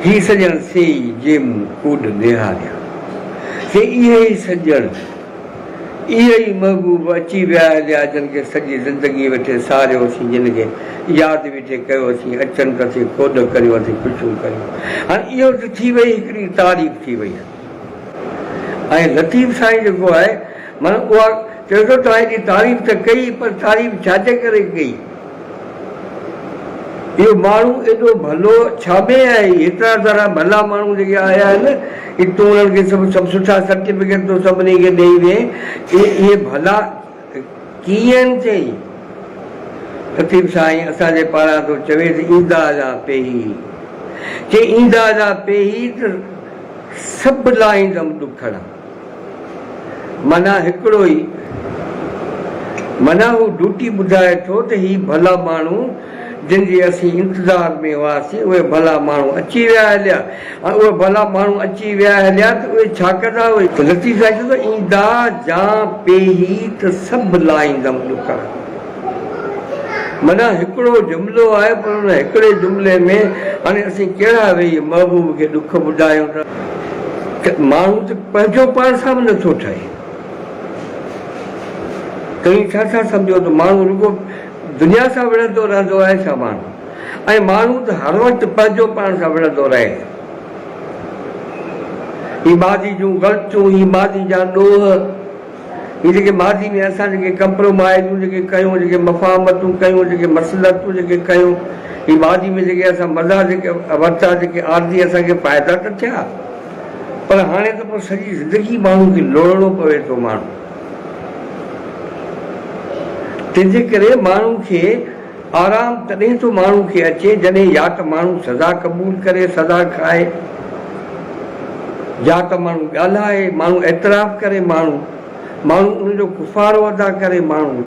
هي سڄڻ سي ئي جي مون ڪوڏ نهاريا. سي اهي ئي سڄڻ، اهي ئي محبوب اچي ويا هليا جن کي سڄي زندگي ويٺي ساريوسين، جن کي ياد ويٺي ڪيوسين، اچن ته اسين ڪوڏ ڪريون، اسين خوشيون ڪريون. هاڻي اهو ته ٿي وئي هڪڙي تعريف ٿي وئي. ۽ لطيف سائين جيڪو آهي معنيٰ اها چوي ٿو توهان ايڏي تعريف ته ڪئي پر تعريف ڇا جي ڪري ڪئي؟ اهو ماڻهو ايڏو ڀلو ڇا ۾ آهي؟ هيترا سارا ڀلا ماڻهو جيڪي آيا آهن اي تون انهن کي سڀ سڀ سٺا سرٽيفڪيٽ تون سڀني کي ڏيئي وئين اهي اهي ڀلا ڪيئن چئي؟ لطيف سائين اسان جي پاران ٿو چوي ته ايندا جا پيهي چي ايندا جا پيهي ته سڀ لاهيندم ڏکڙا. معنيٰ هڪڙو ئي. معنيٰ هو ڊوٽي ٻڌائي ٿو ته هي ڀلا ماڻهو جن جي اسين انتظار ۾ هئاسين اهي ڀلا ماڻهو اچي ويا هليا ۽ اهي ڀلا ماڻهو اچي ويا هليا ته اهي ڇا ڪندا اهي ته لطيف سائين چوي ٿو ايندا جان پيهي ته سڀ لاهيندم ڏکڙا. معنيٰ هڪڙو جملو آهي پر ان هڪڙي جملي ۾ هاڻي اسين ڪهڙا ويهي محبوب کي ڏک ٻڌايون ته ماڻهو ته پنهنجو پاڻ سان به نٿو ٺهي. توهين ڇا ٿا سمجهو ته ماڻهو رڳو دنيا سان وڙهندو رهندو آهي ڇا ماڻهو ۽ ماڻهو ته هر وقت پنهنجو پاڻ سان وڙهندو رهي ٿو. هي ماضي جون غلطيون، هي ماضي جا ڏوهه، هي جيڪي ماضي ۾ اسان جيڪي ڪمپرومائيزون جيڪي ڪيون، جيڪي مفاهمتون ڪيون، جيڪي مصلحتون جيڪي ڪيون، هي ماضي ۾ جيڪي اسان مزا جيڪي ورتا، جيڪي عارضي اسان کي فائدا ته ٿيا پر هاڻي ته پوء سڄي زندگي ماڻهو کي لوڙڻو پوي ٿو ماڻهو تنهن جي ڪري ماڻهو کي آرام تڏهن ٿو ماڻهو کي اچي جڏهن يا ته ماڻهو سزا قبول ڪري، سزا کائي، يا ته ماڻهو ڳالهائي، ماڻهو اعتراف ڪري، ماڻهو ماڻهو ان جو ڪفارو ادا ڪري، ماڻهو.